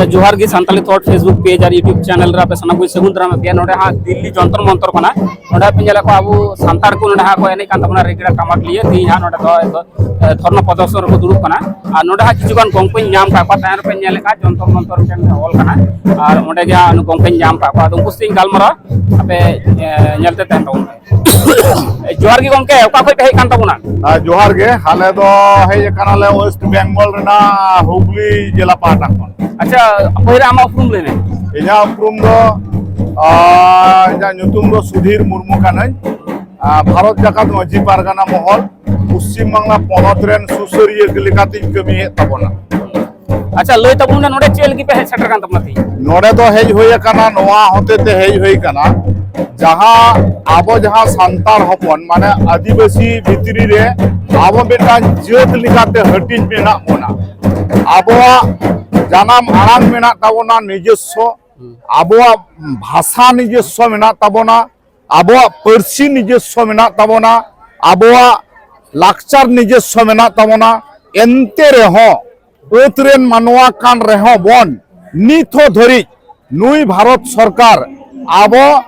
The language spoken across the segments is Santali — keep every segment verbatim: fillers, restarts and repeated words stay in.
ᱡᱚᱦᱟᱨ ᱜᱮ ᱥᱟᱱᱛᱟᱞᱤ ᱛᱷᱚᱴ Facebook ᱯᱮᱡᱽ ᱟᱨ YouTube ᱪᱮᱱᱮᱞ ᱨᱮ ᱟᱯᱮ ᱥᱟᱱᱟᱢ ᱠᱚ ᱥᱟᱹᱜᱩᱱ ᱫᱟᱨᱟᱢ ᱯᱮᱭᱟ᱾ ᱱᱚᱰᱮ ᱦᱟᱸᱜ ᱫᱤᱞᱞᱤ ᱡᱚᱱᱛᱚᱨ ᱢᱚᱱᱛᱚᱨ ᱠᱟᱱᱟ᱾ ᱱᱚᱰᱮ ᱯᱮ ᱧᱮᱞᱮᱫ ᱠᱚᱣᱟ ᱟᱵᱚ ᱥᱟᱱᱛᱟᱲ ᱠᱚ ᱱᱚᱰᱮ ᱦᱟᱸᱜ ᱠᱚ ᱮᱱᱮᱡ ᱠᱟᱱ ᱛᱟᱵᱚᱱᱟ ᱨᱮᱜᱽᱲᱟ ᱴᱟᱢᱟᱠ ᱞᱤᱭᱮ᱾ ᱛᱮᱦᱤᱧ ᱦᱟᱸᱜ ᱱᱚᱰᱮ ᱫᱚ ᱫᱷᱚᱨᱱᱟ ᱯᱨᱚᱫᱚᱨᱥᱚᱱ ᱨᱮᱠᱚ ᱫᱩᱲᱩᱵ ᱠᱟᱱᱟ᱾ ᱟᱨ ᱱᱚᱰᱮ ᱦᱟᱸᱜ ᱠᱤᱪᱷᱩ ᱜᱟᱱ ᱜᱚᱝᱠᱮᱧ ᱧᱟᱢ ᱠᱟᱜ ᱠᱚᱣᱟ, ᱛᱟᱭᱚᱢ ᱨᱮᱯᱮ ᱧᱮᱞᱮᱫ ᱠᱟᱱ ᱡᱚᱱᱛᱚᱨ ᱢᱚᱱᱛᱚᱨ ᱢᱤᱫᱴᱮᱱ ᱚᱞ ᱠᱟᱱᱟ᱾ ᱟᱨ ᱚᱸᱰᱮ ᱜᱮ ᱦᱟᱸᱜ ᱜᱚᱝᱠᱮᱧ ᱧᱟᱢ ᱠᱟᱜ ᱠᱚᱣᱟ, ᱟᱫᱚ ᱩᱱᱠᱩ ᱥᱟᱛᱮᱧ ᱜᱟᱞᱢᱟᱨᱟᱣᱟ᱾ ᱟᱯᱮ ᱧᱮᱞᱛᱮ ᱛᱟᱦᱮᱱ ᱛᱟᱵᱚᱱ ᱯᱮ᱾ ᱡᱚᱦᱟᱨ ᱜᱮ ᱜᱚᱝᱠᱮ, ᱚᱠᱟ ᱠᱷᱚᱡ ᱯᱮ ᱦᱮᱡ ᱠᱟᱱ ᱛᱟᱵᱚᱱᱟ? ᱟᱨ ᱡᱚᱦᱟᱨ ᱜᱮ, ᱟᱞᱮ ᱫᱚ ᱦᱮᱡ ᱟᱠᱟᱱᱟᱞᱮ ᱳᱭᱮᱥᱴ ᱵᱮᱝᱜᱚᱞ ᱨᱮᱱᱟᱜ ᱦᱩᱜᱽᱞᱤ ᱡᱮᱞᱟ ᱯᱟᱦᱴᱟ ᱠᱷᱚᱱ᱾ ᱟᱪᱪᱷᱟ, ᱯᱟᱹᱦᱤᱞ ᱟᱢᱟᱜ ᱩᱯᱨᱩᱢ ᱞᱟᱹᱭ ᱢᱮ᱾ ᱤᱧᱟᱹᱜ ᱩᱯᱨᱩᱢ ᱫᱚ, ᱟᱨ, ᱤᱧᱟᱹᱜ ᱧᱩᱛᱩᱢ ᱫᱚ ᱥᱩᱫᱷᱤᱨ ᱢᱩᱨᱢᱩ ᱠᱟᱹᱱᱟᱹᱧ᱾ ᱟᱨ, ᱵᱷᱟᱨᱚᱛ ᱡᱟᱠᱟᱛ ᱢᱟᱹᱡᱷᱤ ᱯᱟᱨᱜᱟᱱᱟ ᱢᱚᱦᱚᱞ, ᱯᱚᱥᱪᱤᱢ ᱵᱟᱝᱞᱟ ᱯᱚᱱᱚᱛ ᱨᱮᱱ ᱥᱩᱥᱟᱹᱨᱤᱭᱟᱹ ᱞᱮᱠᱟᱛᱤᱧ ᱠᱟᱹᱢᱤᱭᱮᱫ ᱛᱟᱵᱚᱱᱟ᱾ ᱟᱪᱪᱷᱟ, ᱞᱟᱹᱭ ᱛᱟᱵᱚᱱ ᱢᱮ, ᱱᱚᱰᱮ ᱪᱮᱫ ᱞᱟᱹᱜᱤᱫ ᱯᱮ ᱦᱮᱡ ᱥᱮᱴᱮᱨ ᱠᱟᱱ ᱛᱟᱵᱚᱱᱟ ᱛᱮᱦᱮᱧ? ᱱᱚᱰᱮ ᱫᱚ ᱦᱮᱡ ᱦᱩᱭ ᱟᱠᱟᱱᱟ, ᱱᱚᱣᱟ ᱦᱚᱛᱮ ᱛᱮ ᱦᱮᱡ ᱦᱩᱭ ᱟᱠᱟᱱᱟ, ᱡᱟᱦᱟᱸ ᱟᱵᱚ ᱡᱟᱦᱟᱸ ᱥᱟᱱᱛᱟᱲ ᱦᱚᱯᱚᱱ, ᱢᱟᱱᱮ ᱟᱹᱫᱤᱵᱟᱹᱥᱤ ᱵᱷᱤᱛᱨᱤ ᱨᱮ ᱟᱵᱚ ᱢᱤᱫᱴᱟᱝ ᱡᱟᱹᱛ ᱞᱮᱠᱟᱛᱮ ᱦᱟᱹᱴᱤᱧ ᱢᱮᱱᱟᱜ ᱵᱚᱱᱟ᱾ ᱟᱵᱚᱣᱟᱜ ᱡᱟᱱᱟᱢ ᱟᱲᱟᱝ ᱢᱮᱱᱟᱜ ᱛᱟᱵᱚᱱᱟ ᱱᱤᱡᱚᱥᱥᱚ, ᱟᱵᱚᱣᱟᱜ ᱵᱷᱟᱥᱟ ᱱᱤᱡᱚᱥᱥᱚ ᱢᱮᱱᱟᱜ ᱛᱟᱵᱚᱱᱟ, ᱟᱵᱚᱣᱟᱜ ᱯᱟᱹᱨᱥᱤ ᱱᱤᱡᱚᱥᱥᱚ ᱢᱮᱱᱟᱜ ᱛᱟᱵᱚᱱᱟ, ᱟᱵᱚᱣᱟᱜ ᱞᱟᱠᱪᱟᱨ ᱱᱤᱡᱚᱥᱥᱚ ᱢᱮᱱᱟᱜ ᱛᱟᱵᱚᱱᱟ᱾ ᱮᱱᱛᱮ ᱨᱮᱦᱚᱸ ᱟᱹᱛ ᱨᱮᱱ ᱢᱟᱱᱣᱟ ᱠᱟᱱ ᱨᱮᱦᱚᱸ ᱵᱚᱱ, ᱱᱤᱛ ᱦᱚᱸ ᱫᱷᱟᱹᱨᱤᱡ ᱱᱩᱭ ᱵᱷᱟᱨᱚᱛ ᱥᱚᱨᱠᱟᱨ ᱟᱵᱚ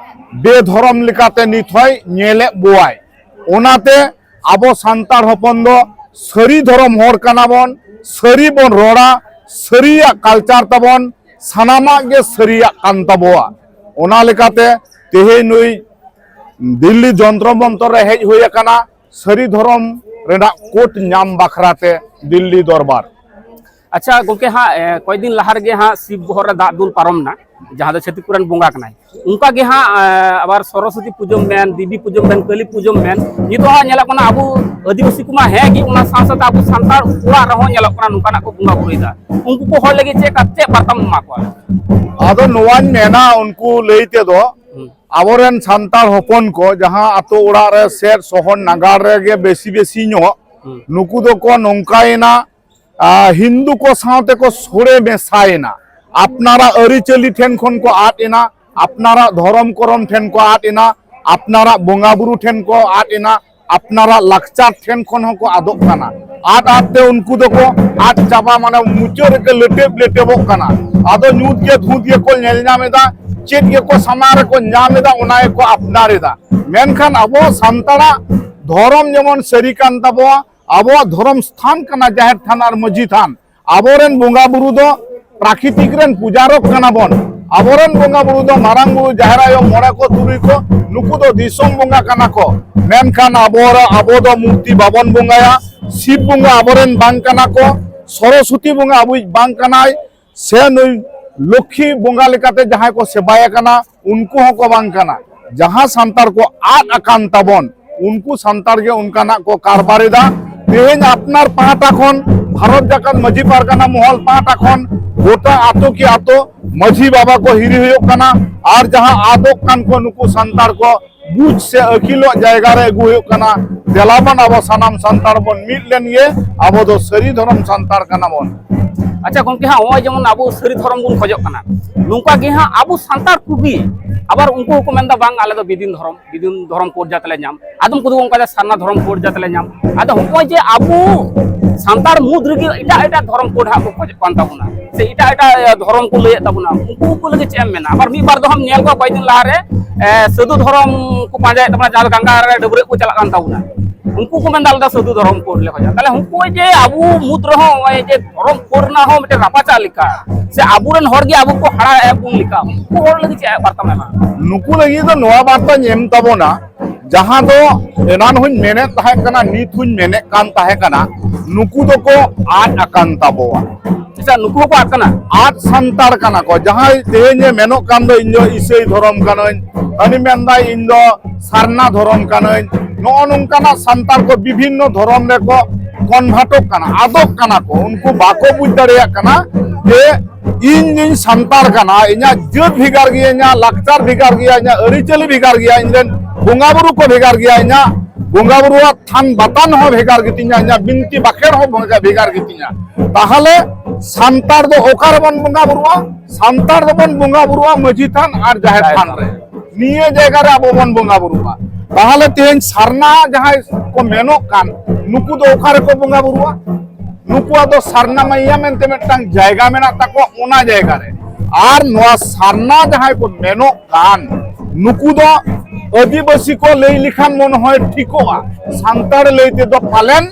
ᱵᱮᱫᱷᱚᱨᱚᱢ ᱞᱮᱠᱟᱛᱮ ᱱᱤᱛ ᱦᱚᱸᱭ ᱧᱮᱞᱮᱫ ᱵᱚᱣᱟᱭ᱾ ᱚᱱᱟᱛᱮ ᱟᱵᱚ ᱥᱟᱱᱛᱟᱲ ᱦᱚᱯᱚᱱ ᱫᱚ ᱥᱟᱹᱨᱤ ᱫᱷᱚᱨᱚᱢ ᱦᱚᱲ ᱠᱟᱱᱟ ᱵᱚᱱ, ᱥᱟᱹᱨᱤ ᱵᱚᱱ ᱨᱚᱲᱟ, ᱥᱟᱹᱨᱤᱭᱟᱜ ᱠᱟᱞᱪᱟᱨ ᱛᱟᱵᱚᱱ, ᱥᱟᱱᱟᱢᱟᱜ ᱜᱮ ᱥᱟᱹᱨᱤᱭᱟᱜ ᱠᱟᱱ ᱛᱟᱵᱚᱣᱟ᱾ ᱚᱱᱟ ᱞᱮᱠᱟᱛᱮ ᱛᱮᱦᱮᱧ ᱱᱩᱭ ᱫᱤᱞᱞᱤ ᱡᱚᱱᱛᱨᱚ ᱢᱚᱱᱛᱚᱨ ᱨᱮ ᱦᱮᱡ ᱦᱩᱭ ᱟᱠᱟᱱᱟ ᱥᱟᱹᱨᱤ ᱫᱷᱚᱨᱚᱢ ᱨᱮᱱᱟᱜ ᱠᱳᱰ ᱧᱟᱢ ᱵᱟᱠᱷᱨᱟ ᱛᱮ ᱫᱤᱞᱞᱤ ᱫᱚᱨᱵᱟᱨ᱾ ᱟᱪᱪᱷᱟ ᱜᱚᱝᱠᱮ, ᱦᱟᱸᱜ ᱮ, ᱠᱚᱭᱮᱠ ᱫᱤᱱ ᱞᱟᱦᱟ ᱨᱮᱜᱮ ᱦᱟᱸᱜ ᱥᱤᱵ ᱵᱚᱦᱚᱜ ᱨᱮ ᱫᱟᱜ ᱫᱩᱞ ᱯᱟᱨᱚᱢ ᱮᱱᱟ, ᱡᱟᱦᱟᱸ ᱫᱚ ᱪᱷᱟᱹᱛᱤᱠ ᱠᱚᱨᱮᱱ ᱵᱚᱸᱜᱟ ᱠᱟᱱᱟᱭ᱾ ᱚᱱᱠᱟ ᱜᱮ ᱦᱟᱸᱜ ᱮ, ᱟᱵᱟᱨ ᱥᱚᱨᱚᱥᱚᱛᱤ ᱯᱩᱡᱟᱹᱢ ᱢᱮᱱ, ᱫᱮᱵᱤ ᱯᱩᱡᱟᱹᱢ ᱢᱮᱱ, ᱠᱟᱹᱞᱤ ᱯᱩᱡᱟᱹᱢ ᱢᱮᱱ, ᱱᱤᱛᱚᱜ ᱦᱟᱸᱜ ᱧᱮᱞᱚᱜ ᱠᱟᱱᱟ ᱟᱵᱚ ᱟᱹᱫᱤᱵᱟᱹᱥᱤ ᱠᱚᱢᱟ ᱦᱮᱸ ᱜᱮ, ᱚᱱᱟ ᱥᱟᱶ ᱥᱟᱶᱛᱮ ᱟᱵᱚ ᱥᱟᱱᱛᱟᱲ ᱚᱲᱟᱜ ᱨᱮᱦᱚᱸ ᱧᱮᱞᱚᱜ ᱠᱟᱱᱟ ᱱᱚᱝᱠᱟᱱᱟᱜ ᱠᱚ ᱵᱚᱸᱜᱟ ᱵᱩᱨᱩᱭᱮᱫᱟ᱾ ᱩᱱᱠᱩ ᱠᱚ ᱦᱚᱲ ᱞᱟᱹᱜᱤᱫ ᱪᱮᱫ ᱠᱟ-, ᱪᱮᱫ ᱵᱟᱨᱛᱟᱢ ᱮᱢᱟ ᱠᱚᱣᱟ? ᱟᱫᱚ ᱱᱚᱣᱟᱧ ᱢᱮᱱᱟ ᱩᱱᱠᱩ ᱞᱟᱹᱭ ᱛᱮᱫᱚ, ᱦᱩᱸ᱾ ᱟᱵᱚᱨᱮᱱ ᱥᱟᱱᱛᱟᱲ ᱦᱚᱯᱚᱱ ᱠᱚ ᱡᱟᱦᱟᱸ ᱟᱛᱳ ᱚᱲᱟᱜ ᱨᱮ ᱥᱮᱫ ᱥᱚᱦᱚᱨ ᱱᱟᱜᱟᱨ ᱨᱮᱜᱮ ᱵᱮᱥᱤ ᱵᱮᱥᱤ ᱧᱚᱜ, ᱦᱩᱸ᱾ ᱱᱩᱠᱩ ᱫᱚᱠᱚ ᱱᱚᱝᱠᱟᱭᱮᱱᱟ, ᱟ, ᱦᱤᱱᱫᱩ ᱠᱚ ᱥᱟᱶᱛᱮ ᱠᱚ ᱥᱚᱲᱮ ᱢᱮᱥᱟᱭᱮᱱᱟ᱾ ᱟᱯᱱᱟᱨᱟᱜ ᱟᱹᱨᱤᱪᱟᱹᱞᱤ ᱴᱷᱮᱱ ᱠᱷᱚᱱ ᱠᱚ ᱟᱫ ᱮᱱᱟ, ᱟᱯᱱᱟᱨᱟᱜ ᱫᱷᱚᱨᱚᱢ ᱠᱚᱨᱚᱢ ᱴᱷᱮᱱ ᱠᱚ ᱟᱫ ᱮᱱᱟ, ᱟᱯᱱᱟᱨᱟᱜ ᱵᱚᱸᱜᱟ ᱵᱩᱨᱩ ᱴᱷᱮᱱ ᱠᱚ ᱟᱫ ᱮᱱᱟ, ᱟᱯᱱᱟᱨᱟᱜ ᱞᱟᱠᱪᱟᱨ ᱴᱷᱮᱱ ᱠᱷᱚᱱ ᱦᱚᱸᱠᱚ ᱟᱫᱚᱜ ᱠᱟᱱᱟ᱾ ᱟᱫ ᱟᱫ ᱛᱮ ᱩᱱᱠᱩ ᱫᱚᱠᱚ ᱟᱫ ᱪᱟᱵᱟ, ᱢᱟᱱᱮ ᱢᱩᱪᱟᱹᱫ ᱨᱮᱜᱮ ᱞᱮᱴᱮᱵ ᱞᱮᱴᱮᱵᱚᱜ ᱠᱟᱱᱟ᱾ ᱟᱫᱚ ᱧᱩᱛ ᱜᱮ ᱫᱷᱩᱸᱛ ᱜᱮᱠᱚ ᱧᱮᱞ ᱧᱟᱢ ᱮᱫᱟ, ᱪᱮᱫ ᱜᱮᱠᱚ ᱥᱟᱢᱟᱝ ᱨᱮᱠᱚ ᱧᱟᱢ ᱮᱫᱟ, ᱚᱱᱟ ᱜᱮᱠᱚ ᱟᱯᱱᱟᱨ ᱮᱫᱟ᱾ ᱢᱮᱱᱠᱷᱟᱱ ᱟᱵᱚ ᱥᱟᱱᱛᱟᱲᱟᱜ ᱫᱷᱚᱨᱚᱢ ᱡᱮᱢᱚᱱ ᱥᱟᱹᱨᱤ ᱠᱟᱱ ᱛᱟᱵᱚᱣᱟ, ᱟᱵᱚᱣᱟᱜ ᱫᱷᱚᱨᱚᱢ ᱥᱛᱷᱟᱱ ᱠᱟᱱᱟ ᱡᱟᱦᱮᱨ ᱛᱷᱟᱱ ᱟᱨ ᱢᱟᱹᱡᱷᱤ ᱛᱷᱟᱱ᱾ ᱟᱵᱚᱨᱮᱱ ᱵᱚᱸᱜᱟ ᱵᱩᱨᱩ ᱫᱚ ᱯᱨᱟᱠᱨᱤᱛᱤᱠ ᱨᱮᱱ ᱯᱩᱡᱟᱨᱚᱠ ᱠᱟᱱᱟ ᱵᱚᱱ᱾ ᱟᱵᱚᱨᱮᱱ ᱵᱚᱸᱜᱟ ᱵᱩᱨᱩ ᱫᱚ ᱢᱟᱨᱟᱝ ᱵᱩᱨᱩ, ᱡᱟᱦᱮᱨ ᱟᱭᱳ, ᱢᱚᱬᱮ ᱠᱚ, ᱛᱩᱨᱩᱭ ᱠᱚ, ᱱᱩᱠᱩ ᱫᱚ ᱫᱤᱥᱚᱢ ᱵᱚᱸᱜᱟ ᱠᱟᱱᱟ ᱠᱚ᱾ ᱢᱮᱱᱠᱷᱟᱱ ᱟᱵᱚ, ᱟᱵᱚ ᱫᱚ ᱢᱩᱨᱛᱤ ᱵᱟᱵᱚᱱ ᱵᱚᱸᱜᱟᱭᱟ᱾ ᱥᱤᱵ ᱵᱚᱸᱜᱟ ᱟᱵᱚᱨᱮᱱ ᱵᱟᱝ ᱠᱟᱱᱟ ᱠᱚ, ᱥᱚᱨᱚᱥᱚᱛᱤ ᱵᱚᱸᱜᱟ ᱟᱵᱚᱭᱤᱡ ᱵᱟᱝ ᱠᱟᱱᱟᱭ, ᱥᱮ ᱱᱩᱭ ᱞᱚᱠᱠᱷᱤ ᱵᱚᱸᱜᱟ ᱞᱮᱠᱟᱛᱮ ᱡᱟᱦᱟᱸᱭ ᱠᱚ ᱥᱮᱵᱟᱭᱮ ᱠᱟᱱᱟ, ᱩᱱᱠᱩ ᱦᱚᱸᱠᱚ ᱵᱟᱝ ᱠᱟᱱᱟ᱾ ᱡᱟᱦᱟᱸ ᱥᱟᱱᱛᱟᱲ ᱠᱚ ᱟᱫ ᱟᱠᱟᱱ ᱛᱟᱵᱚᱱ, ᱩᱱᱠᱩ ᱥᱟᱱᱛᱟᱲ ᱜᱮ ᱚᱱᱠᱟᱱᱟᱜ ᱠᱚ ᱠᱟᱨᱵᱟᱨ ᱮᱫᱟ᱾ ᱛᱮᱦᱮᱧ ᱟᱯᱱᱟᱨ ᱯᱟᱦᱴᱟ ᱠᱷᱚᱱ ᱵᱷᱟᱨᱚᱛ ᱡᱟᱠᱟᱛ ᱢᱟᱹᱡᱷᱤ ᱯᱟᱨᱜᱟᱱᱟ ᱢᱚᱦᱚᱞ ᱯᱟᱦᱴᱟ ᱠᱷᱚᱱ ᱜᱚᱴᱟ ᱟᱛᱳ ᱠᱤ ᱟᱛᱳ ᱢᱟᱹᱡᱷᱤ ᱵᱟᱵᱟ ᱠᱚ ᱦᱤᱨᱤ ᱦᱩᱭᱩᱜ ᱠᱟᱱᱟ᱾ ᱟᱨ ᱡᱟᱦᱟᱸ ᱟᱫᱚᱜ ᱠᱟᱱ ᱠᱚ ᱱᱩᱠᱩ ᱥᱟᱱᱛᱟᱲ ᱠᱚ ᱵᱩᱡᱽ ᱥᱮ ᱟᱹᱠᱤᱞᱚᱜ ᱡᱟᱭᱜᱟ ᱨᱮ ᱟᱹᱜᱩ ᱦᱩᱭᱩᱜ ᱠᱟᱱᱟ᱾ ᱫᱮᱞᱟ ᱵᱚᱱ ᱟᱵᱚ ᱥᱟᱱᱟᱢ ᱥᱟᱱᱛᱟᱲ ᱵᱚᱱ ᱢᱤᱫ ᱞᱮᱱ ᱜᱮ, ᱟᱵᱚ ᱫᱚ ᱥᱟᱹᱨᱤ ᱫᱷᱚᱨᱚᱢ ᱥᱟᱱᱛᱟᱲ ᱠᱟᱱᱟ ᱵᱚᱱ᱾ ᱟᱪᱪᱷᱟ ᱜᱚᱢᱠᱮ, ᱦᱟᱸᱜ ᱱᱚᱜᱼᱚᱭ ᱡᱮᱢᱚᱱ ᱟᱵᱚ ᱥᱟᱹᱨᱤ ᱫᱷᱚᱨᱚᱢ ᱵᱚᱱ ᱠᱷᱚᱡᱚᱜ ᱠᱟᱱᱟ, ᱱᱚᱝᱠᱟ ᱜᱮ ᱦᱟᱸᱜ ᱟᱵᱚ ᱥᱟᱱᱛᱟᱲ ᱠᱚᱜᱮ ᱟᱵᱟᱨ ᱩᱱᱠᱩ ᱦᱚᱸᱠᱚ ᱢᱮᱱᱫᱟ, "ᱵᱟᱝ, ᱟᱞᱮ ᱫᱚ ᱵᱤᱫᱤᱱ ᱫᱷᱚᱨᱚᱢ, ᱵᱤᱫᱤᱱ ᱫᱷᱚᱨᱚᱢ ᱠᱳᱰ ᱡᱟᱛᱮ ᱞᱮ ᱧᱟᱢ", ᱟᱫᱚᱢ ᱠᱚᱫᱚ ᱚᱱᱠᱟ ᱫᱚ ᱥᱟᱨᱱᱟ ᱫᱷᱚᱨᱚᱢ ᱠᱳᱰ ᱡᱟᱛᱮ ᱞᱮ ᱧᱟᱢ᱾ ᱟᱫᱚ ᱱᱚᱜᱼᱚᱭ ᱡᱮ ᱟᱵᱚ ᱥᱟᱱᱛᱟᱲ ᱢᱩᱫᱽ ᱨᱮᱜᱮ ᱮᱴᱟᱜ ᱮᱴᱟᱜ ᱫᱷᱚᱨᱚᱢ ᱠᱳᱰ ᱦᱟᱸᱜ ᱠᱚ ᱠᱷᱚᱡᱚᱜ ᱠᱟᱱ ᱛᱟᱵᱚᱱᱟ, ᱥᱮ ᱮᱴᱟᱜ ᱮᱴᱟᱜ ᱫᱷᱚᱨᱚᱢ ᱠᱚ ᱞᱟᱹᱭᱮᱫ ᱛᱟᱵᱚᱱᱟ, ᱩᱱᱠᱩ ᱠᱚ ᱞᱟᱹᱜᱤᱫ ᱪᱮᱫ ᱮᱢ ᱢᱮᱱᱟ? ᱟᱵᱟᱨ ᱢᱤᱫ ᱵᱟᱨ ᱫᱚ ᱦᱟᱸᱜ ᱧᱮᱞ ᱠᱚᱣᱟ ᱠᱚᱭᱮᱠ ᱫᱤᱱ ᱞᱟᱦᱟᱨᱮ, ᱮ, ᱥᱟᱹᱫᱷᱩ ᱫᱷᱚᱨᱚᱢ ᱠᱚ ᱯᱟᱸᱡᱟᱭᱮᱫ ᱛᱟᱵᱚᱱᱟ, ᱡᱟᱦᱟᱸ ᱫᱚ ᱜᱟᱝᱜᱟ ᱨᱮ ᱰᱟᱹᱵᱽᱨᱟᱹᱜ ᱠᱚ ᱪᱟᱞᱟᱜ ᱠᱟᱱ ᱛᱟᱵᱚᱱᱟ᱾ ᱩᱱᱠᱩ ᱠᱚ ᱢᱮᱱᱫᱟ ᱟᱞᱮ ᱫᱚ ᱥᱟᱹᱫᱷᱩ ᱫᱷᱚᱨᱚᱢ ᱠᱳᱰ ᱞᱮ ᱠᱷᱚᱡᱟ᱾ ᱛᱟᱦᱞᱮ ᱩᱱᱠᱩ ᱡᱮ ᱟᱵᱚ ᱢᱩᱫᱽ ᱨᱮᱦᱚᱸ ᱱᱚᱜᱼᱚᱭ ᱡᱮ ᱫᱷᱚᱨᱚᱢ ᱠᱳᱰ ᱨᱮᱱᱟᱜ ᱦᱚᱸ ᱢᱤᱫᱴᱮᱱ ᱨᱟᱯᱟᱪᱟᱜ ᱞᱮᱠᱟ, ᱥᱮ ᱟᱵᱚᱨᱮᱱ ᱦᱚᱲ ᱜᱮ ᱟᱵᱚ ᱠᱚ ᱦᱟᱨᱟ ᱮᱫ ᱵᱚᱱ ᱞᱮᱠᱟ, ᱩᱱᱠᱩ ᱦᱚᱲ ᱞᱟᱹᱜᱤᱫ ᱪᱮᱫ ᱵᱟᱨᱛᱟᱢ ᱮᱢᱟ? ᱱᱩᱠᱩ ᱞᱟᱹᱜᱤᱫ ᱫᱚ ᱱᱚᱣᱟ ᱵᱟᱨᱛᱟᱧ ᱮᱢ ᱛᱟᱵᱚᱱᱟ, ᱡᱟᱦᱟᱸ ᱫᱚ ᱮᱱᱟᱱ ᱦᱚᱧ ᱢᱮᱱᱮᱫ ᱛᱟᱦᱮᱸ ᱠᱟᱱᱟ, ᱱᱤᱛ ᱦᱚᱧ ᱢᱮᱱᱮᱫ ᱠᱟᱱ ᱛᱟᱦᱮᱸ ᱠᱟᱱᱟ, ᱱᱩᱠᱩ ᱫᱚᱠᱚ ᱟᱫ ᱟᱠᱟᱱ ᱛᱟᱵᱚᱣᱟ᱾ ᱟᱪᱪᱷᱟ, ᱱᱩᱠᱩ ᱦᱚᱸᱠᱚ ᱟᱫ ᱠᱟᱱᱟ? ᱟᱫ ᱥᱟᱱᱛᱟᱲ ᱠᱟᱱᱟ ᱠᱚ᱾ ᱡᱟᱦᱟᱸᱭ ᱛᱮᱦᱮᱧ ᱮ ᱢᱮᱱᱚᱜ ᱠᱟᱱ ᱫᱚ, "ᱤᱧ ᱫᱚ ᱤᱥᱟᱹᱭ ᱫᱷᱚᱨᱚᱢ ᱠᱟᱹᱱᱟᱹᱧ", ᱦᱟᱹᱱᱤ ᱢᱮᱱᱫᱟᱭ, "ᱤᱧ ᱫᱚ ᱥᱟᱨᱱᱟ ᱫᱷᱚᱨᱚᱢ ᱠᱟᱹᱱᱟᱹᱧ", ᱱᱚᱜᱼᱚ ᱱᱚᱝᱠᱟᱱᱟᱜ ᱥᱟᱱᱛᱟᱲ ᱠᱚ ᱵᱤᱵᱷᱤᱱᱱᱚ ᱫᱷᱚᱨᱚᱢ ᱨᱮᱠᱚ ᱠᱚᱱᱵᱷᱟᱨᱴᱚᱜ ᱠᱟᱱᱟ, ᱟᱫᱚᱜ ᱠᱟᱱᱟ ᱠᱚ᱾ ᱩᱱᱠᱩ ᱵᱟᱠᱚ ᱵᱩᱡᱽ ᱫᱟᱲᱮᱭᱟᱜ ᱠᱟᱱᱟ ᱡᱮ ᱤᱧ ᱫᱩᱧ ᱥᱟᱱᱛᱟᱲ ᱠᱟᱱᱟ, ᱤᱧᱟᱹᱜ ᱡᱟᱹᱛ ᱵᱷᱮᱜᱟᱨ ᱜᱮᱭᱟ, ᱤᱧᱟᱹᱜ ᱞᱟᱠᱪᱟᱨ ᱵᱷᱮᱜᱟᱨ ᱜᱮᱭᱟ, ᱤᱧᱟᱹᱜ ᱟᱹᱨᱤᱪᱟᱹᱞᱤ ᱵᱷᱮᱜᱟᱨ ᱜᱮᱭᱟ, ᱤᱧ ᱨᱮᱱ ᱵᱚᱸᱜᱟ ᱵᱩᱨᱩ ᱠᱚ ᱵᱷᱮᱜᱟᱨ ᱜᱮᱭᱟ, ᱤᱧᱟᱹᱜ ᱵᱚᱸᱜᱟ ᱵᱩᱨᱩᱣᱟᱜ ᱛᱷᱟᱱ ᱵᱟᱛᱟᱱ ᱦᱚᱸ ᱵᱷᱮᱜᱟᱨ ᱜᱮᱛᱤᱧᱟ, ᱤᱧᱟᱹᱜ ᱵᱤᱱᱛᱤ ᱵᱟᱠᱷᱮᱲ ᱦᱚᱸ ᱵᱷᱮᱜᱟᱨ ᱜᱮᱛᱤᱧᱟ᱾ ᱛᱟᱦᱚᱞᱮ ᱥᱟᱱᱛᱟᱲ ᱫᱚ ᱚᱠᱟ ᱨᱮᱵᱚᱱ ᱵᱚᱸᱜᱟ ᱵᱩᱨᱩᱜᱼᱟ? ᱥᱟᱱᱛᱟᱲ ᱫᱚᱵᱚᱱ ᱵᱚᱸᱜᱟ ᱵᱩᱨᱩᱜᱼᱟ ᱢᱟᱹᱡᱷᱤ ᱛᱷᱟᱱ ᱟᱨ ᱡᱟᱦᱮᱨ ᱛᱷᱟᱱ ᱨᱮ᱾ ᱱᱤᱭᱟᱹ ᱡᱟᱭᱜᱟ ᱨᱮ ᱟᱵᱚ ᱵᱚᱱ ᱵᱚᱸᱜᱟ ᱵᱩᱨᱩᱜᱼᱟ᱾ ᱛᱟᱦᱚᱞᱮ ᱛᱮᱦᱮᱧ ᱥᱟᱨᱱᱟ ᱡᱟᱦᱟᱸᱭ ᱠᱚ ᱢᱮᱱᱚᱜ ᱠᱟᱱ, ᱱᱩᱠᱩ ᱫᱚ ᱚᱠᱟ ᱨᱮᱠᱚ ᱵᱚᱸᱜᱟ ᱵᱩᱨᱩᱜᱼᱟ? ᱱᱩᱠᱩᱣᱟᱜ ᱫᱚ ᱥᱟᱨᱱᱟ ᱢᱟᱭᱟ ᱢᱮᱱᱛᱮ ᱢᱤᱫᱴᱟᱝ ᱡᱟᱭᱜᱟ ᱢᱮᱱᱟᱜ ᱛᱟᱠᱚᱣᱟ, ᱚᱱᱟ ᱡᱟᱭᱜᱟ ᱨᱮ᱾ ᱟᱨ ᱱᱚᱣᱟ ᱥᱟᱨᱱᱟ ᱡᱟᱦᱟᱸᱭ ᱠᱚ ᱢᱮᱱᱚᱜ ᱠᱟᱱ, ᱱᱩᱠᱩ ᱫᱚ ᱟᱹᱫᱤᱵᱟᱹᱥᱤ ᱠᱚ ᱞᱟᱹᱭ ᱞᱮᱠᱷᱟᱱ ᱢᱚᱱᱮ ᱦᱚᱭ ᱴᱷᱤᱠᱚᱜᱼᱟ, ᱥᱟᱱᱛᱟᱲ ᱞᱟᱹᱭ ᱛᱮᱫᱚ ᱯᱟᱞᱮᱱ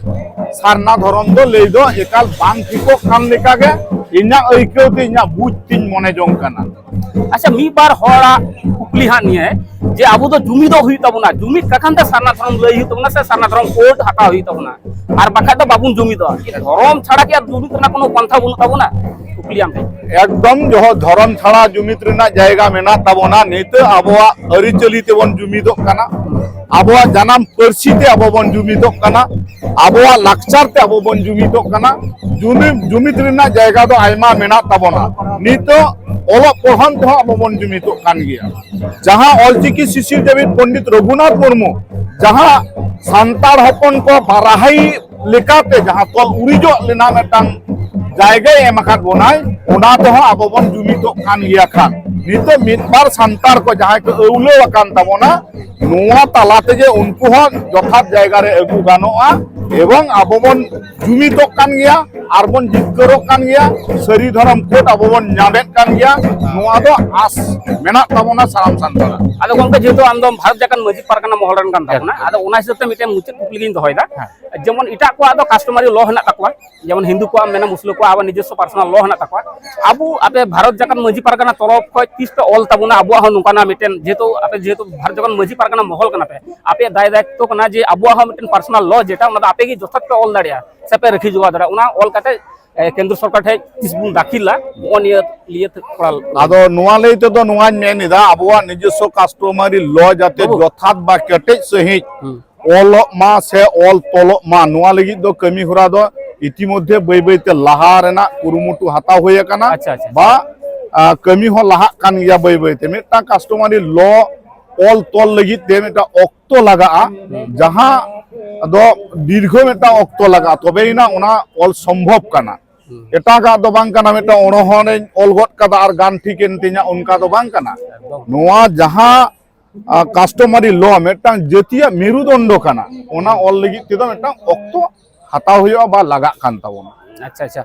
ᱥᱟᱨᱱᱟ ᱫᱷᱚᱨᱚᱢ ᱫᱚ ᱞᱟᱹᱭ ᱫᱚ ᱮᱠᱟᱞ ᱵᱟᱝ ᱴᱷᱤᱠᱚᱜ ᱠᱟᱱ ᱞᱮᱠᱟᱜᱮ ᱤᱧᱟᱹᱜ ᱟᱹᱭᱠᱟᱹᱣ ᱛᱮ, ᱤᱧᱟᱹᱜ ᱵᱩᱡᱽ ᱛᱤᱧ ᱢᱚᱱᱮ ᱡᱚᱝ ᱠᱟᱱᱟ᱾ ᱟᱪᱪᱷᱟ, ᱢᱤᱫ ᱵᱟᱨ ᱦᱚᱲᱟᱜ ᱠᱩᱠᱞᱤ ᱦᱟᱸᱜ ᱱᱤᱭᱟᱹ, ᱡᱮ ᱟᱵᱚ ᱫᱚ ᱡᱩᱢᱤᱫᱚᱜ ᱦᱩᱭᱩᱜ ᱛᱟᱵᱚᱱᱟ, ᱡᱩᱢᱤᱫ ᱠᱟᱠᱷᱟᱱ ᱛᱮ ᱥᱟᱨᱱᱟ ᱫᱷᱚᱨᱚᱢ ᱞᱟᱹᱭ ᱦᱩᱭᱩᱜ ᱛᱟᱵᱚᱱᱟ ᱥᱮ ᱥᱟᱨᱱᱟ ᱫᱷᱚᱨᱚᱢ ᱠᱳᱰ ᱦᱟᱛᱟᱣ ᱦᱩᱭᱩᱜ ᱛᱟᱵᱚᱱᱟ, ᱟᱨ ᱵᱟᱠᱷᱟᱡ ᱫᱚ ᱵᱟᱵᱚᱱ ᱡᱩᱢᱤᱫᱚᱜᱼᱟ᱾ ᱠᱤ ᱫᱷᱚᱨᱚᱢ ᱪᱷᱟᱲᱟ ᱠᱤ ᱟᱨ ᱡᱩᱢᱤᱫ ᱨᱮᱱᱟᱜ ᱠᱳᱱᱳ ᱯᱟᱱᱛᱷᱟ ᱵᱟᱹᱱᱩᱜ ᱛᱟᱵᱚᱱᱟ? ᱠᱩᱠᱞᱤᱭᱟᱢ ᱠᱟᱱᱟ᱾ ᱮᱠᱫᱚᱢ ᱡᱚᱦᱚ-, ᱫᱷᱚᱨᱚᱢ ᱪᱷᱟᱲᱟ ᱡᱩᱢᱤᱫ ᱨᱮᱱᱟᱜ ᱡᱟᱭᱜᱟ ᱢᱮᱱᱟᱜ ᱛᱟᱵᱚᱱᱟ᱾ ᱱᱤᱛᱚᱜ ᱟᱵᱚᱣᱟᱜ ᱟᱹᱨᱤᱪᱟᱹᱞᱤ ᱛᱮᱵᱚᱱ ᱡᱩᱢᱤᱫᱚᱜ ᱠᱟᱱᱟ, ᱟᱵᱚᱣᱟᱜ ᱡᱟᱱᱟᱢ ᱯᱟᱹᱨᱥᱤ ᱛᱮ ᱟᱵᱚ ᱵᱚᱱ ᱡᱩᱢᱤᱫᱚᱜ ᱠᱟᱱᱟ, ᱟᱵᱚᱣᱟᱜ ᱞᱟᱠᱪᱟᱨ ᱛᱮ ᱟᱵᱚ ᱵᱚᱱ ᱡᱩᱢᱤᱫᱚᱜ ᱠᱟᱱᱟ᱾ ᱡᱩᱢᱤᱫ, ᱡᱩᱢᱤᱫ ᱨᱮᱱᱟᱜ ᱡᱟᱭᱜᱟ ᱫᱚ ᱟᱭᱢᱟ ᱢᱮᱱᱟᱜ ᱛᱟᱵᱚᱱᱟ᱾ ᱱᱤᱛᱚᱜ ᱚᱞᱚᱜ ᱯᱚᱲᱦᱚᱱ ᱛᱮᱦᱚᱸ ᱟᱵᱚ ᱵᱚᱱ ᱡᱩᱢᱤᱫᱚᱜ ᱠᱟᱱ ᱜᱮᱭᱟ᱾ ᱡᱟᱦᱟᱸ ᱚᱞᱪᱤᱠᱤ ᱥᱤᱥᱤᱨ ᱡᱮᱣᱤᱫ ᱯᱚᱱᱰᱤᱛ ᱨᱚᱜᱷᱩᱱᱟᱛᱷ ᱢᱩᱨᱢᱩ ᱡᱟᱦᱟᱸ ᱥᱟᱱᱛᱟᱲ ᱦᱚᱯᱚᱱ ᱠᱚ ᱵᱟᱨᱟᱦᱟᱭᱤ ᱞᱮᱠᱟᱛᱮ ᱡᱟᱦᱟᱸ ᱛᱚᱞ ᱩᱨᱤᱡᱚᱜ ᱨᱮᱱᱟᱜ ᱢᱤᱫᱴᱟᱝ ᱡᱟᱭᱜᱟᱭ ᱮᱢ ᱟᱠᱟᱫ ᱵᱚᱱᱟᱭ, ᱚᱱᱟ ᱛᱮᱦᱚᱸ ᱟᱵᱚ ᱵᱚᱱ ᱡᱩᱢᱤᱫᱚᱜ ᱠᱟᱱ ᱜᱮᱭᱟ ᱠᱷᱟᱱ, ᱱᱤᱛᱚᱜ ᱢᱤᱫ ᱵᱟᱨ ᱥᱟᱱᱛᱟᱲ ᱠᱚ ᱡᱟᱦᱟᱸᱭ ᱠᱚ ᱟᱹᱣᱞᱟᱹᱣ ᱟᱠᱟᱱ ᱛᱟᱵᱚᱱᱟ, ᱱᱚᱣᱟ ᱛᱟᱞᱟ ᱛᱮᱜᱮ ᱩᱱᱠᱩ ᱦᱚᱸ ᱡᱚᱛᱷᱟᱛ ᱡᱟᱭᱜᱟ ᱨᱮ ᱟᱹᱜᱩ ᱜᱟᱱᱚᱜᱼᱟ᱾ ᱮᱵᱚᱝ ᱟᱵᱚ ᱵᱚᱱ ᱡᱩᱢᱤᱫᱚᱜ ᱠᱟᱱ ᱜᱮᱭᱟ ᱟᱨ ᱵᱚᱱ ᱡᱤᱛᱠᱟᱹᱨᱚᱜ ᱠᱟᱱ ᱜᱮᱭᱟ, ᱥᱟᱹᱨᱤ ᱫᱷᱚᱨᱚᱢ ᱠᱳᱰ ᱟᱵᱚ ᱵᱚᱱ ᱧᱟᱢᱮᱫ ᱠᱟᱱ ᱜᱮᱭᱟ᱾ ᱱᱚᱣᱟ ᱫᱚ ᱟᱸᱥ ᱢᱮᱱᱟᱜ ᱛᱟᱵᱚᱱᱟ ᱥᱟᱱᱟᱢ ᱥᱟᱱᱛᱟᱲᱟᱜ᱾ ᱟᱫᱚ ᱜᱚᱢᱠᱮ, ᱡᱮᱦᱮᱛᱩ ᱟᱢ ᱫᱚ ᱵᱷᱟᱨᱚᱛ ᱡᱟᱠᱟᱛ ᱢᱟᱹᱡᱷᱤ ᱯᱟᱨᱜᱟᱱᱟ ᱢᱚᱦᱚᱞ ᱨᱮᱱ ᱠᱟᱱ ᱛᱟᱵᱚᱱᱟ, ᱟᱫᱚ ᱚᱱᱟ ᱦᱤᱥᱟᱹᱵ ᱛᱮ ᱢᱤᱫᱴᱮᱱ ᱢᱩᱪᱟᱹᱫ ᱠᱩᱠᱞᱤ ᱜᱤᱧ ᱫᱚᱦᱚᱭᱮᱫᱟ᱾ ᱡᱮᱢᱚᱱ ᱮᱴᱟᱜ ᱠᱚᱣᱟᱜ ᱫᱚ customary law ᱦᱮᱱᱟᱜ ᱛᱟᱠᱚᱣᱟ, ᱡᱮᱢᱚᱱ ᱦᱤᱱᱫᱩ ᱠᱚᱣᱟᱜ ᱢᱮᱱᱟ, ᱢᱩᱥᱞᱟᱹ ᱠᱚᱣᱟᱜ ᱟᱵᱟᱨ ᱱᱤᱡᱚᱥᱥᱚ personal law ᱦᱮᱱᱟᱜ ᱛᱟᱠᱚᱣᱟ᱾ ᱟᱵᱚ ᱟᱯᱮ ᱵᱷᱟᱨᱚᱛ ᱡᱟᱠᱟᱛ ᱢᱟᱹᱡᱷᱤ ᱯᱟᱨᱜᱟᱱᱟ ᱛᱚᱨᱚᱯ ᱠᱷᱚᱡ ᱛᱤᱥ ᱯᱮ ᱚᱞ ᱛᱟᱵᱚᱱᱟ ᱟᱵᱚᱣᱟᱜ ᱦᱚᱸ ᱱᱚᱝᱠᱟᱱᱟᱜ ᱢᱤᱫᱴᱮᱱ, ᱡᱮᱦᱮᱛᱩ ᱟᱯᱮ ᱡᱮᱦᱮᱛᱩ ᱵᱷᱟᱨᱚᱛ ᱡᱟᱠᱟᱛ ᱢᱟᱹᱡᱷᱤ ᱯᱟᱨᱜᱟᱱᱟ ᱢᱚᱦᱚᱞ ᱠᱟᱱᱟ ᱯᱮ, ᱟᱯᱮᱭᱟᱜ ᱫᱟᱭ ᱫᱟᱭᱤᱛᱛᱚ ᱠᱟᱱᱟ ᱡᱮ ᱟᱵᱚᱣᱟᱜ ᱦᱚᱸ ᱢᱤᱫᱴᱮᱱ personal law ᱡᱮᱴᱟ, ᱚᱱᱟ ᱫᱚ ᱟᱯᱮ ᱜᱮ ᱡᱚᱛᱷᱟᱛ ᱯᱮ ᱚᱞ ᱫᱟᱲᱮᱭᱟᱜᱼᱟ ᱥᱮ ᱯᱮ ᱨᱟᱹᱠᱷᱤ ᱡᱚᱜᱟᱣ ᱫᱟᱲᱮᱭᱟᱜᱼᱟ, ᱚᱱᱟ ᱚᱞ ᱠᱟᱛᱮ, ᱮ, ᱠᱮᱱᱫᱨᱚ ᱥᱚᱨᱠᱟᱨ ᱴᱷᱮᱡ ᱛᱤᱥ ᱵᱚᱱ ᱫᱟᱹᱠᱷᱤᱞᱟ, ᱱᱚᱜᱼᱚ ᱱᱤᱭᱟᱹ ᱞᱤᱭᱟᱹ ᱛᱷᱚᱲᱟ᱾ ᱟᱫᱚ ᱱᱚᱣᱟ ᱞᱟᱹᱭ ᱛᱮᱫᱚ ᱱᱚᱣᱟᱧ ᱢᱮᱱ ᱮᱫᱟ, ᱟᱵᱚᱣᱟᱜ ᱱᱤᱡᱚᱥᱥᱚ customary law ᱡᱟᱛᱮ ᱵᱟᱹᱵᱩ᱾ ᱡᱚᱛᱷᱟᱛ ᱵᱟ ᱠᱮᱴᱮᱡ ᱥᱟᱺᱦᱤᱡ ᱦᱩᱸ᱾ ᱚᱞᱚᱜ ᱢᱟ ᱥᱮ ᱚᱞ ᱛᱚᱞᱚᱜ ᱢᱟ, ᱱᱚᱣᱟ ᱞᱟᱹᱜᱤᱫ ᱫᱚ ᱠᱟᱹᱢᱤ ᱦᱚᱨᱟ ᱫᱚ ᱤᱛᱤᱢᱚᱫᱽᱫᱷᱮ ᱵᱟᱹᱭ ᱵᱟᱹᱭ ᱛᱮ ᱞᱟᱦᱟ ᱨᱮᱱᱟᱜ ᱠᱩᱨᱩᱢᱩᱴᱩ ᱦᱟᱛᱟᱣ ᱦᱩᱭ ᱟᱠᱟᱱᱟ᱾ ᱟᱪᱪᱷᱟ, ᱟᱪᱪᱷᱟ᱾ ᱵᱟ, ᱟ, ᱠᱟᱹᱢᱤ ᱦᱚᱸ ᱞᱟᱦᱟᱜ ᱠᱟᱱ ᱜᱮᱭᱟ ᱵᱟᱹᱭ ᱵᱟᱹᱭ ᱛᱮ᱾ ᱢᱤᱫᱴᱟᱝ customary law ᱚᱞ ᱛᱚᱞ ᱞᱟᱹᱜᱤᱫ ᱛᱮ ᱢᱤᱫᱴᱟᱝ ᱚᱠᱛᱚ ᱞᱟᱜᱟᱜᱼᱟ, ᱦᱩᱸ᱾ ᱡᱟᱦᱟᱸ ᱫᱚ ᱫᱤᱨᱜᱷᱚ ᱢᱤᱫᱴᱟᱝ ᱚᱠᱛᱚ ᱞᱟᱜᱟᱜᱼᱟ, ᱛᱚᱵᱮ ᱮᱱᱟ ᱚᱱᱟ ᱚᱞ ᱥᱚᱢᱵᱷᱚᱵ ᱠᱟᱱᱟ᱾ ᱦᱩᱸ᱾ ᱮᱴᱟᱜᱟᱜ ᱫᱚ ᱵᱟᱝ ᱠᱟᱱᱟ, ᱢᱤᱫᱴᱟᱝ ᱚᱬᱦᱚᱬᱮᱧ ᱚᱞ ᱜᱚᱫ ᱠᱟᱫᱟ ᱟᱨ ᱜᱟᱱ ᱴᱷᱤᱠ ᱮᱱ ᱛᱤᱧᱟ, ᱚᱱᱠᱟ ᱫᱚ ᱵᱟᱝ ᱠᱟᱱᱟ᱾ ᱮᱠᱫᱚᱢ᱾ ᱱᱚᱣᱟ ᱡᱟᱦᱟᱸ ᱠᱟᱥᱴᱚᱢᱟᱨᱤ ᱞᱚ ᱢᱤᱫᱴᱟᱝ ᱡᱟᱹᱛᱤᱭᱟᱜ ᱢᱮᱨᱩᱫᱚᱱᱰᱚ ᱠᱟᱱᱟ, ᱚᱱᱟ ᱚᱞ ᱞᱟᱹᱜᱤᱫ ᱛᱮᱫᱚ ᱢᱤᱫᱴᱟᱝ ᱚᱠᱛᱚ ᱦᱟᱛᱟᱣ ᱦᱩᱭᱩᱜᱼᱟ ᱵᱟ ᱞᱟᱜᱟᱜ ᱠᱟᱱ ᱛᱟᱵᱚᱱᱟ᱾ ᱟᱪᱪᱷᱟ, ᱟᱪᱪᱷᱟ,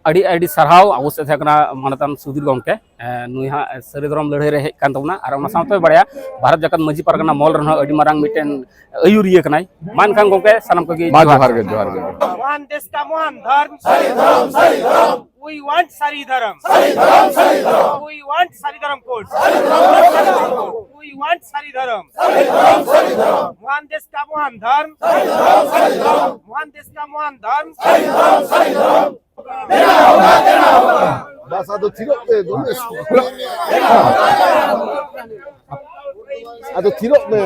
ᱟᱹᱰᱤ ᱟᱹᱰᱤ ᱥᱟᱨᱦᱟᱣ᱾ ᱟᱵᱚ ᱥᱮᱫ ᱛᱟᱦᱮᱸ ᱠᱟᱱᱟ ᱢᱟᱱᱚᱛᱟᱱ ᱥᱩᱫᱷᱤᱨ ᱜᱚᱢᱠᱮ, ᱮ, ᱱᱩᱭ ᱦᱟᱸᱜ ᱥᱟᱹᱨᱤ ᱫᱷᱚᱨᱚᱢ ᱞᱟᱹᱲᱦᱟᱹᱭ ᱨᱮ ᱦᱮᱡ ᱠᱟᱱ ᱛᱟᱵᱚᱱᱟ, ᱟᱨ ᱚᱱᱟ ᱥᱟᱶᱛᱮ ᱵᱟᱲᱟᱭᱟ ᱵᱷᱟᱨᱚᱛ ᱡᱟᱠᱟᱛ ᱢᱟᱹᱡᱷᱤ ᱯᱟᱨᱜᱟᱱᱟ ᱢᱚᱞ ᱨᱮᱱ ᱦᱚᱸ ᱟᱹᱰᱤ ᱢᱟᱨᱟᱝ ᱢᱤᱫᱴᱮᱱ ᱟᱹᱭᱩᱨᱤᱭᱟᱹ ᱠᱟᱱᱟᱭ᱾ ᱢᱟ ᱮᱱᱠᱷᱟᱱ ᱜᱚᱢᱠᱮ ᱥᱟᱱᱟᱢ ᱠᱚᱜᱮ ᱢᱟ ᱡᱚᱦᱟᱨ᱾ ᱡᱚᱦᱟᱨ ᱜᱮ, ᱡᱚᱦᱟᱨ ᱜᱮ᱾ ᱢᱚᱦᱟᱱ ᱫᱮᱥ ᱠᱟ ᱢᱚᱦᱟᱱ ᱫᱷᱚᱨᱢ, ᱥᱟᱹᱨᱤ ᱫᱷᱚᱨᱚᱢ, ᱥᱟᱹᱨᱤ ᱫᱷᱚᱨᱚᱢ᱾ We want ᱥᱟᱹᱨᱤ ᱫᱷᱚᱨᱚᱢ, ᱥᱟᱹᱨᱤ ᱫᱷᱚᱨᱚᱢ, ᱥᱟᱹᱨᱤ ᱫᱷᱚᱨᱚᱢ᱾ We want ᱥᱟᱹᱨᱤ ᱫᱷᱚᱨᱚᱢ code, ᱥᱟᱹᱨᱤ ᱫᱷᱚᱨᱚᱢ, ᱥᱟᱹᱨᱤ ᱫᱷᱚᱨᱚᱢ code. We want ᱥᱟᱹᱨᱤ ᱫᱷᱚᱨᱚᱢ, ᱥᱟᱹᱨᱤ ᱫᱷᱚᱨᱚᱢ, ᱥᱟᱹᱨᱤ ᱫᱷᱚᱨᱚᱢ᱾ ᱢᱚᱦᱟᱱ ᱫᱮᱥ ᱠᱟ ᱢᱚᱦᱟᱱ ᱫᱷᱚᱨᱢ, ᱥᱟᱹᱨᱤ ᱫᱷᱚᱨᱚᱢ, ᱥᱟᱹᱨᱤ ᱫᱷᱚᱨᱚᱢ᱾ ᱢᱚᱦᱟᱱ ᱫᱮᱥ ᱠᱟ ᱢᱚᱦᱟᱱ ᱫᱷᱚᱨᱢ, ᱥᱟᱹᱨᱤ ᱫᱷᱚᱨᱚᱢ, ᱥᱟᱹᱨᱤ ᱫᱷᱚᱨᱚᱢ᱾ ᱵᱟᱥ, ᱟᱫᱚ ᱛᱷᱤᱨᱚᱜ ᱯᱮ, ᱫᱚᱢᱮ ᱟᱫᱚ ᱛᱷᱤᱨᱚᱜ ᱢᱮ᱾